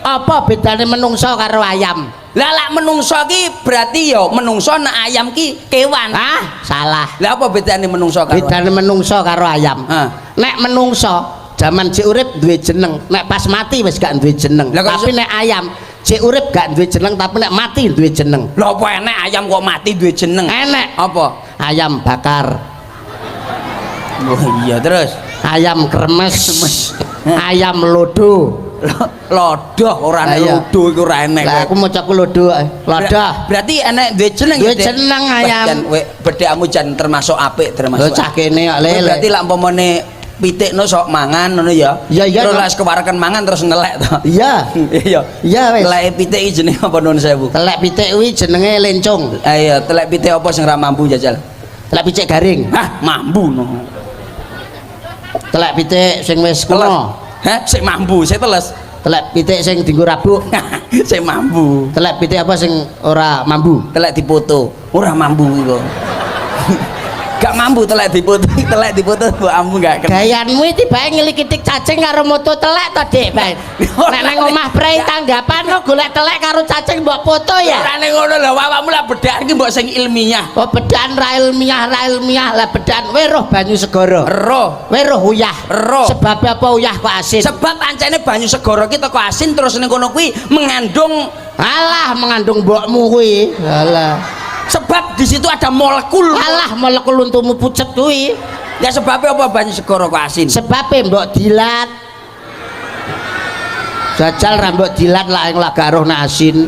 Apa bedane menungso karo ayam? Lah, lak menungso ki berarti ya menungso, nek ayam ki kewan. Ah, salah. Lah, apa bedane menungso karo Bedane menungso karo ayam. Hah. Nek menungso jaman jek urip duwe jeneng, nek pas mati wis gak duwe jeneng. Lah, kok Tapi nek ayam jek urip gak duwe jeneng, tapi nek mati duwe jeneng. Lho, apa enek ayam kok mati duwe jeneng? Enek. Apa? Ayam bakar, Oh iya, terus? Ayam kremes, ayam lodo. Lodoh ora enek. Lah, iya. Lodo iku ora enek. Lah, aku macaku lodo, lodoh. Berarti enek duwe jeneng Duwe ya, Dek? jeneng Wah, ayam. jan, we, bedhekmu jan termasuk apik, termasuk. Lho, cah kene kok Kowe lele. berarti lak umpamane pitik no sok mangan ngono ya. Iya, Terus no. lak kewareken mangan terus nelek to. Iya. Iya. Iya wis. Teleke pitik iki jenenge apa, nuwun sewu? Telek pitik kuwi jenenge lencung. Ayo, telek pitik apa sing ra mambu, jajal? Telek pitik garing. Hah, mambu no. Telek pitik sing wis kuno. Hah, sik mambu, sik teles. Telek pitik sing dienggo rabuk. Sik mambu. Telek pitik apa sing ora mambu? Telek dipoto, ora mambu iku. Gak mambu telek dipoto, telek dipoto mbok ambu gak kena. Gayanmu iki tibake ngelikitik cacing karo moto telek to, Dik, bae. Nek nang omah prei tanggapan kok golek telek karo cacing mbok foto ya. Ora ning ngono lho, awakmu lah bedhakan iki mbok sing ilmiah. Oh, bedan ra ilmiah, ra ilmiah lah bedan. Weruh banyu segara? Ero. Weruh uyah? Ero. Sebab apa uyah kok asin? Sebab ancene banyu segara ki teko asin, terus ning kono kuwi mengandung Alah, mengandung mbokmu kuwi. Alah. Sebab di situ ada molekul. Alah, molekul untumu pucet kuwi. Ya, sebabnya apa banyu segara kok asin? Sebabe mbok dilat. Jajal ra mbok dilat lah ing lagaruh nek asin.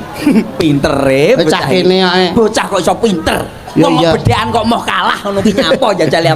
Pinter e Bocah bocah kene iki. ae. Bocah kok iso pinter. Ya, Wong iya. bedhekan kok moh kalah ngono ki nyapa jajal awak.